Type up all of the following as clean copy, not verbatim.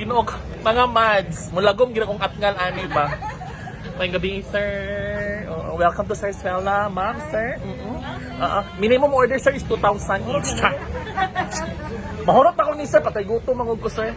Ginoo ko, mga mads, mulagom gid akong atngal ani ba. May gabi, sir. Oo, welcome to Sarsuela, ma'am, sir. Oo. Minimum order, sir, is 2,000 each. Char. Mahurot ako ni sir, patay gutom ang ko, sir.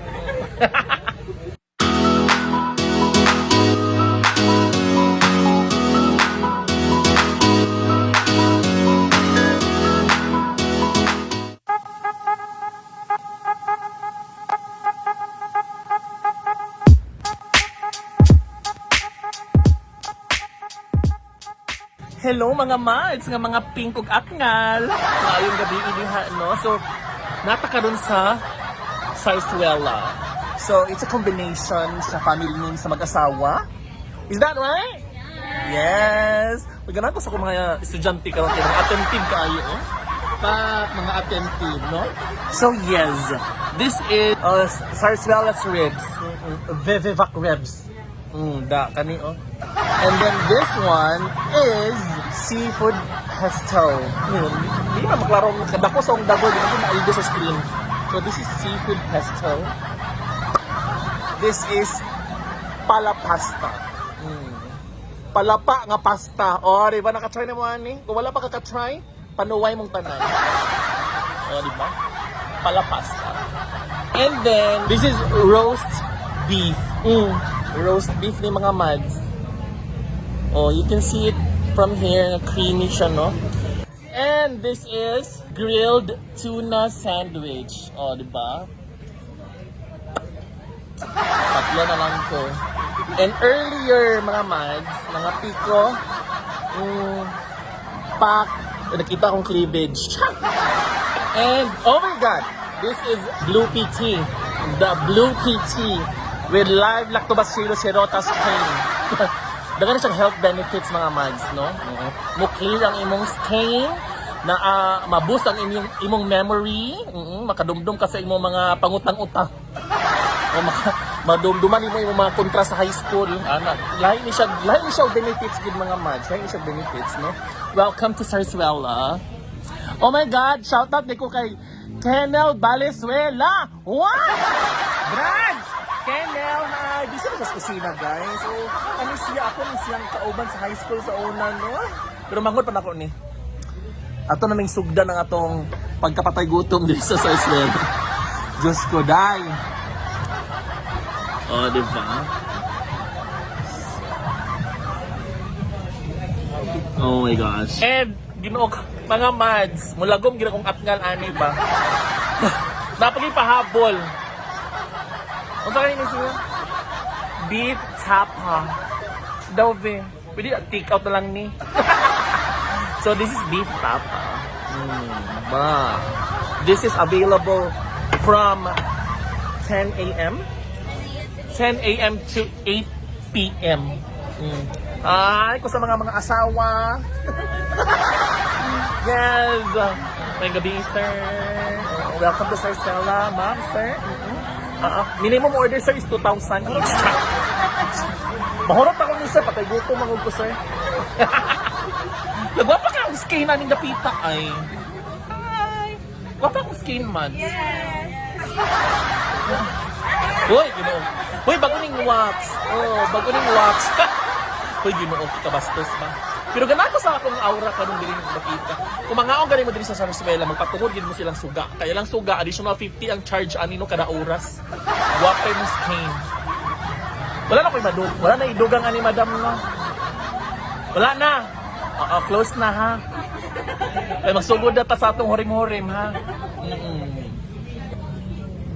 Hello mga mads, nga mga pink ug atngal. Maayong gabi iniha, no? So, nata karon sa Sarsuela. So, it's a combination sa family name sa mag-asawa. Is that right? Yes. Uy, ganahan ko sa akong mga estudyante karon kay mga attentive kaayo, oh. Pa, mga attentive, no? So, yes. This is Sarsuela's ribs. Vivivac ribs. Da, kani, oh. And then this one is seafood pesto. Hindi na maklaro. Kadako sa akong dago, di na ko maigo sa screen. So, this is seafood pesto. This is palapasta. Palapa nga pasta. O, di ba? Nakatry na mo, ani? Kung wala pa ka-try, panuway mong tanan. O, di ba? Palapasta. And then, this is roast beef. Roast beef ni mga mads. Oh, you can see it from here. Creamy siya, no? And this is grilled tuna sandwich. Oh, di ba? Tatlo na lang ko. And earlier, mga mads, mga piko, pak, nakita akong cleavage. And, oh my God, this is Blue PT. The Blue PT with live lactobacillus hirota strain. Daghan na siyang health benefits, mga mads, no? Oo. Mo clear ang imong skin, na ma-boost ang imong memory, makadumdum ka sa imong mga pangutang-utang. O maka, madumduman nimo imong mga kontra sa high school. Ana, lahi ni siya og benefits gid, mga mads. Lahi ni siya benefits, no? Welcome to Sarsuela. Oh my God, shout out ko kay Kenel Valenzuela. What? Brad! Kenel, hi! Di siya sa kusina, guys. So, ano siya, ako ni siyang kauban sa high school sa una, no? Pero mangod pa nako ni. Ato na ming sugdan ang atong pagkapatay gutom diri sa Sarsuela. Diyos ko, day. Oh, di ba? Oh my gosh. And, Ginoo ko, mga mads, mulagom gid akong atngal ani ba. Napagay pahabol. Unsa kani ni siya? Beef tapa. Daw be. Pwede take out na lang ni. So this is beef tapa. Ba. This is available from 10 a.m. 10 a.m. to 8 p.m. Ay, ko sa mga asawa. Yes! May gabi, sir. Oh, welcome to Sarcella, ma'am, sir. Minimum order, sir, is 2,000 each. Mahurot ako ni sir, patay gutom ang ko, sir. Nagwapa ka ang skin naning dapita ay. Hi! Gwapa akong skin, man. Yes. Uy, Ginoo. Uy, bago ning wax. Oh, bago ning wax. Uy, Ginoo, kabastos ba? Pero ganahan ko sa akong aura karon diri makita. Kung mangaon gani mo diri sa Sarsuela, magpatuhod gid mo silang suga. Kaya lang suga, additional 50 ang charge ani no kada oras. Gwapa mo skin. Wala na ko'y madug. Wala na idugang ani madam no. Wala na. Oo, close na ha. Ay, magsugod na ta sa atong horim-horim ha.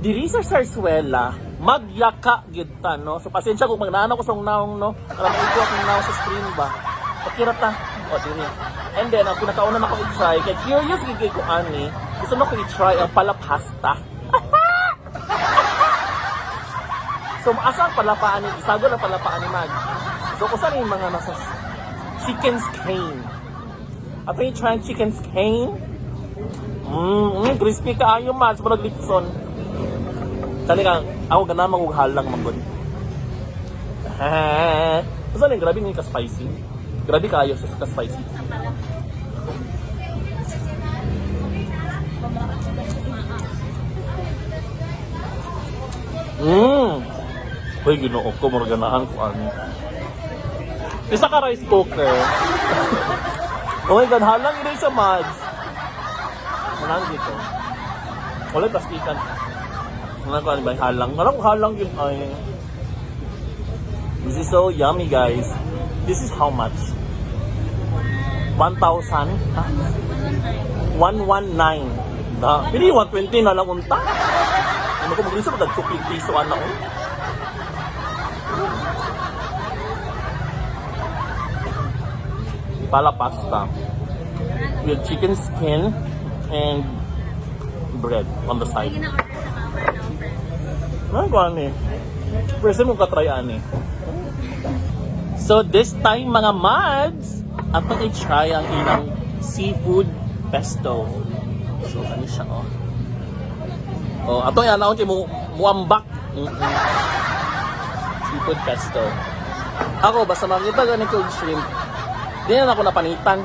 Diri sa Sarsuela, magyaka gid ta, no? So pasensya kung magnaano ko sa akong naong, no? Para maigo akong naong sa screen ba. Okay ra ta. O diri. And then ang pinakauna na ko i-try kay curious gid kay ko ani, gusto na ko i-try ang palapasta. So asa ang palapaan ni isagol ang palapaan ni Mag. So kung saan yung mga nasa chicken skin. Ato yung try ang chicken skin. Crispy kaayo, Mads, murag litson. Kani ka, ako gana manguhalang manggod. Basta lang, grabe ni ka-spicy. Grabe kaayo sa ka-spicy. Uy, Ginoo ko, murag ganahan ko ani. Isa ka rice cooker. Oh my God, halang rin sa mads. Walang dito. Wala plastikan. Wala ko ano ba? Halang. Walang halang yun ay. This is so yummy, guys. This is how much? 1,000? Ha? 119. Na, pili 120 na lang unta. Ano ko maglisa pa sukli piso ana oh. Pala pasta with chicken skin and bread on the side. Hindi na-order sa cover ng friends. Ano ko ani? First time mo ka-try ani. So this time, mga mads, atong i-try ang ilang seafood pesto. So ano siya oh. Oh, atong i-announce kay mo muambak. Seafood pesto. Ako basta makita gani ko og shrimp, di na ako napanitan.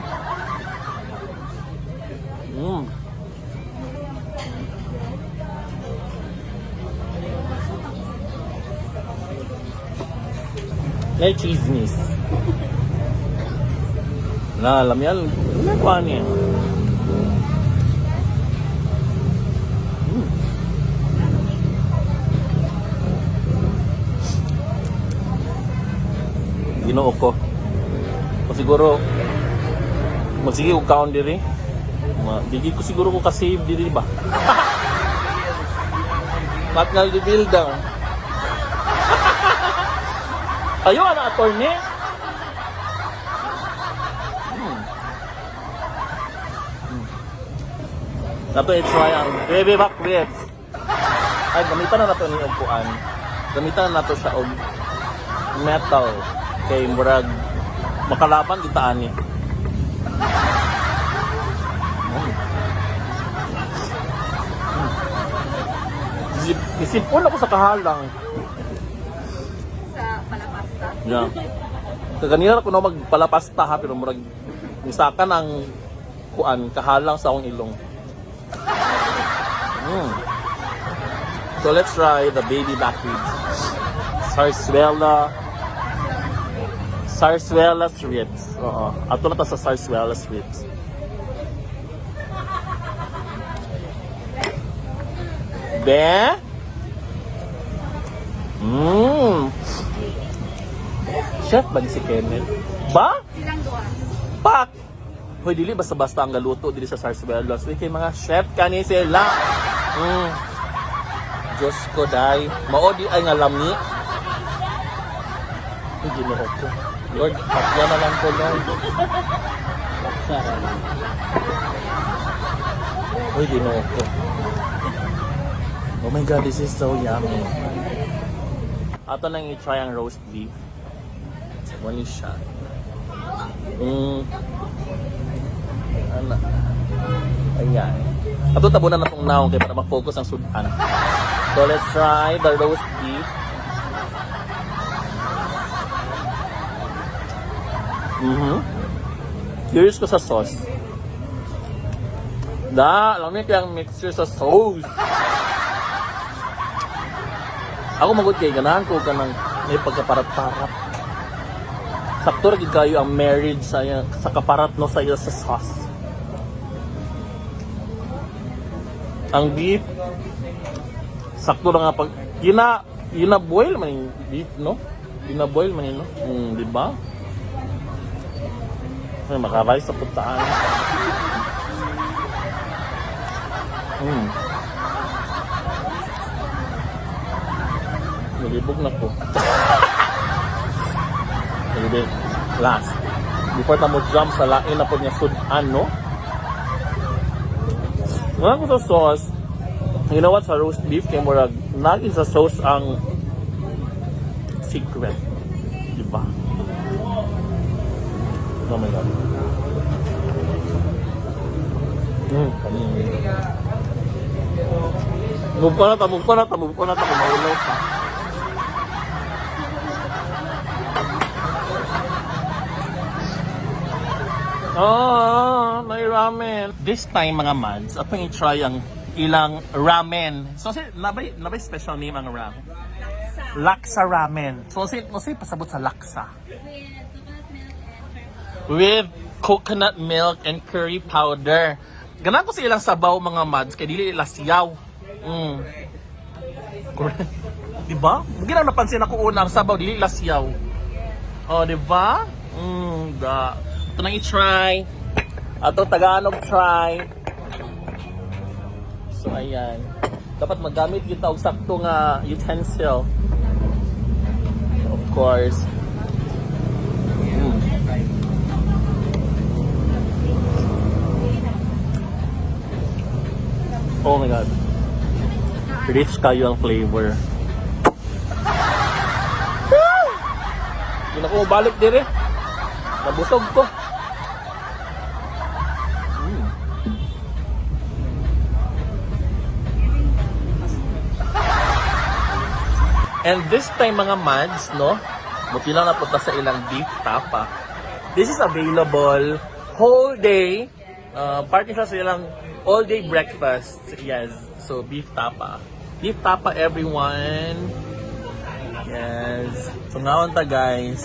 May chismis. Na, alam yan. Ano ko ano yan? Ginoo ko. O siguro, magsige ko kaon diri. Digi ko siguro ko ka-save diri ba? Matngal di build daw. Ayo, ano, attorney? Nato i-try ang baby back ribs. Ay, gamitan na nato ni og kuan. Gamitan na nato siya og metal kay murag makalaban kita ani. Isipon ako sa kahalang. Sa palapasta. Yeah. Kaganina ko na magpalapasta ha, pero murag misakan ang kuan kahalang sa akong ilong. So let's try the baby back ribs. Sarsuela Sarsuela's ribs. Oo. Ato na ta sa Sarsuela's ribs. Be? Chef ba ni si Kenneth? Ba? Silang duha. Pak! Hoy, dili basta-basta ang galuto dili sa Sarsuelas. Uy, kay mga chef kani sila. Diyos ko, day. Mao di ay nga lami. Uy, Ginoo ko. Lord, patya na lang ko, Lord. Laksa ra lang. Uy, Ginoo ko. Oh my God, this is so yummy. Ato nang i-try ang roast beef. Wala siya. Ana. Ayan. Ato tabunan na tong naong kay para ma-focus ang sudan. So let's try the roast beef. Curious ko sa sauce. Da, alam niyo kaya ang mixture sa sauce. Ako magud kay ganahan ko kanang may pagkaparat-parat. Sakto ra gid kayo ang marriage sa kaparat no sa iyo sa sauce. Ang beef sakto ra nga pag gina gina boil man yung beef no? Gina boil man yun, no? Di ba? Ay, makaray sa putaan. Nalibog na ko. Nalibog. Last. Before ta mo jump sa lain na po niya sudan, no? Wala ko sa sauce. You know what? Sa roast beef, kay murag, naging sa sauce ang secret. Diba? Oh my God. Move ko na ta, move ko na ta, move ko na ta, kung maulaw pa. Oh, may ramen. This time, mga mads, atong i-try ang ilang ramen. So, si, nabay special name ang ramen? Laksa. Laksa ramen. So, unsay pasabot sa laksa? With coconut milk and curry powder. Ganahan ko sa ilang sabaw, mga mads, kay dili lasyaw. Correct. Di ba? Hindi na napansin ako una ang sabaw dili lasyaw. Oh, di ba? Da. Ito nang i-try. Ato Tagalog try. So ayan. Dapat magamit gyud ta og sakto nga utensil. Of course. Oh my God. Rich kaayo ang flavor. Hindi na ko balik dire. Nabusog ko. And this time, mga mads, no? Buti lang napunta sa ilang beef tapa. This is available whole day. Part siya sa ilang all day breakfast. Yes. So, beef tapa. Beef tapa, everyone. Yes. So, ngaon ta, guys.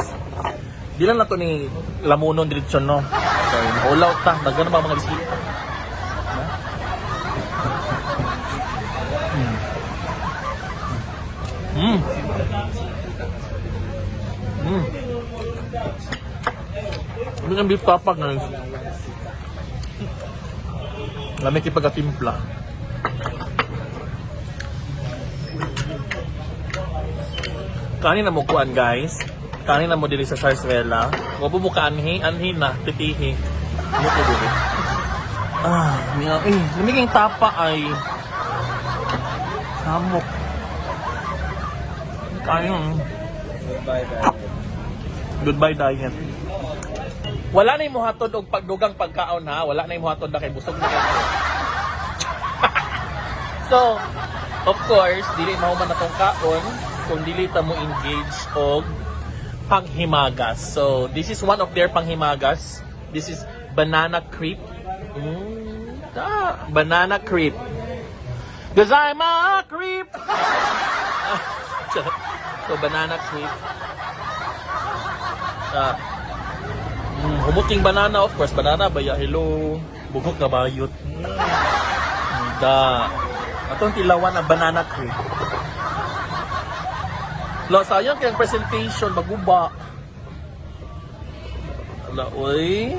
Di lang na to ni lamunon diretso, no? Okay, maulaw ta. Daghan na ba mga bisita? Na? Ano yung beef tapa, guys? Lamig kay pagkatimpla. Kanin na mo kuan, guys. Kanin na mo diri sa Sarsuela. Wa mo kaanhi, anhi na, titihi. Ano ko diri? Ah, miya eh, lamig ang tapa ay samok. Kayo. Goodbye, diet. Goodbye, diet. Wala na yung muhatod og pagdugang pagkaon ha. Wala na yung muhatod na kay busog na kayo. So, of course, dili mahuman na tong kaon kung dili ta mo engage og panghimagas. So, this is one of their panghimagas. This is banana crepe. Banana crepe. 'Cause I'm a creep. So, banana crepe. Humuking banana, of course. Banana ba ya? Hello. Bugok na bayot. Da. Atong tilawan ang banana crepe. La, sayang kay ang presentation, maguba. Ala, oy.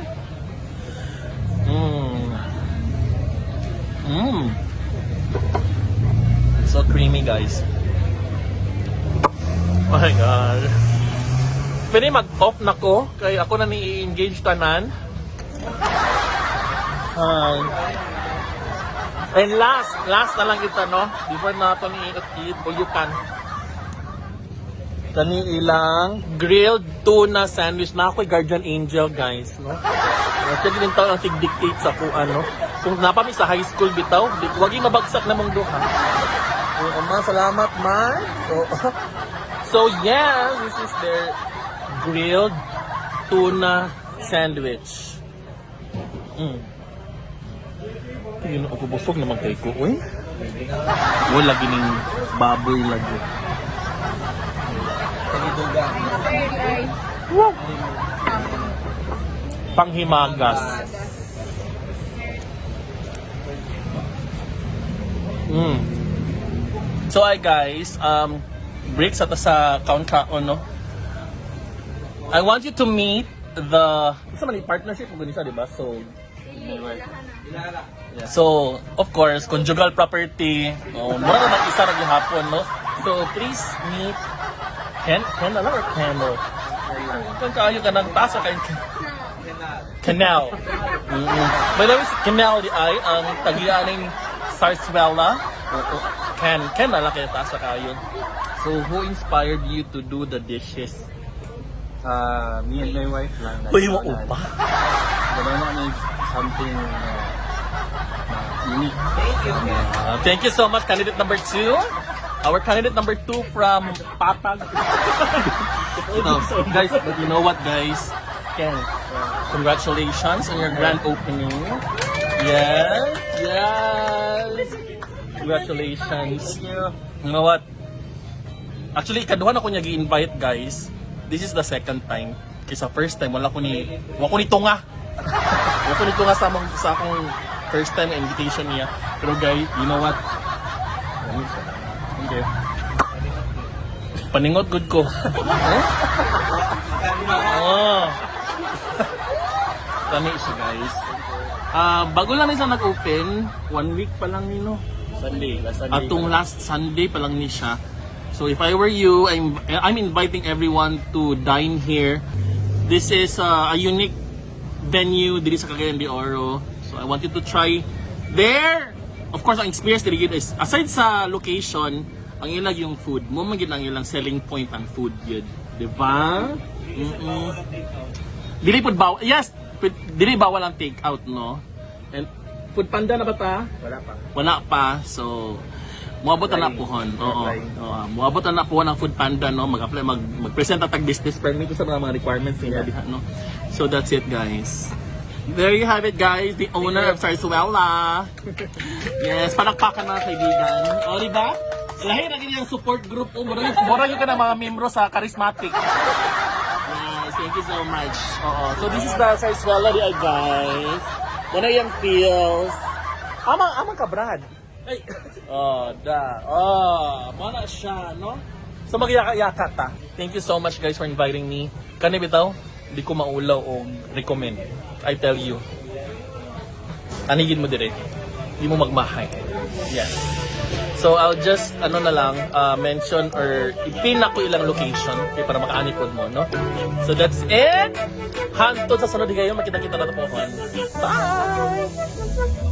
So creamy, guys. Oh my God. Pwede mag-off na ko kay ako na ni-engage tanan. Hi. And last, last na lang ito, no? Before na ito ni i-buyukan. Kani ilang grilled tuna sandwich na ako'y guardian angel, guys, no? Kaya din taon ang tig-dictate sa kung ano. Kung napami sa high school bitaw, di, wag yung mabagsak na mong duha. Oo, ma, salamat, ma. So yeah, this is their grilled tuna sandwich. Yun, ako busog naman kay ko, uy. Wala gining baboy lagi. Wow. Panghimagas. So ay guys, break sa ta sa count kaon, no? I want you to meet the sa man partnership mo ganito, di ba? So So, of course, conjugal property. Oh, mura na mag-isa ra gihapon, no? So, please meet Ken, Ken na lang or Keno? Kung kaayo ka ng tasa kay Canal. By the way, si Canal di ay ang tagian ng Sarsuela. Oo. Ken, Ken na lang kaya tasa kayo. So, who inspired you to do the dishes? Me and my wife lang. Uy, mo upa. Gano'n na kami something unique. Thank you. Thank you so much, candidate number 2. Our candidate number 2 from Patag. No, guys, but you know what, guys? Ken, congratulations on your grand opening. Yes. Congratulations. Thank you. You know what? Actually, ikaduha na ko niya gi-invite, guys. This is the second time. Kaysa first time, wala ko ni tunga. Wala ko ni tunga sa akong first time invitation niya. Pero guys, you know what? Thank you. Paningot good ko. Huh? Oh. Lami siya, guys. Ah, bago lang ni siya nag-open, one week pa lang ni, no? Sunday, last Sunday. Atong last Sunday pa lang ni siya. So if I were you, I'm inviting everyone to dine here. This is a unique venue diri sa Cagayan de Oro. So I want you to try there. Of course, ang experience diri gid is aside sa location, ang ilang yung food. Mao man gid ang ilang selling point ang food yun. Di ba? Dili pud bawal. Yes, dili bawal ang take out, no? And Food Panda na ba ta? Wala pa. Wala pa. So, muabot na Applying. puhon. Oo. Applying. Oo, muabot na puhon ang Food Panda, no? Mag-apply, mag-present tag business permit sa mga requirements nila diha, no? So, that's it, guys. There you have it, guys. The owner of Sarsuela. Yes, palakpakan, mga kaibigan. O, di ba? Lahi na yung support group. O, mura yun ka na mga membro sa Charismatic. Yes, thank you so much. Oo. So this is the Sarsuela di ay, guys. Muna yung feels. Amang, amang ka, Brad. Ay! Oh, da. Oh, mana siya, no? So magyaka-yaka ta. Thank you so much, guys, for inviting me. Kani bitaw, di ko maulaw og recommend. I tell you. Anigin mo dire. Di mo magmahay. Yes. So I'll just ano na lang mention or ipin ako ilang location kay para makaani pod mo, no? So that's it. Hantod sa sunod kayo, makita-kita na to po. Bye.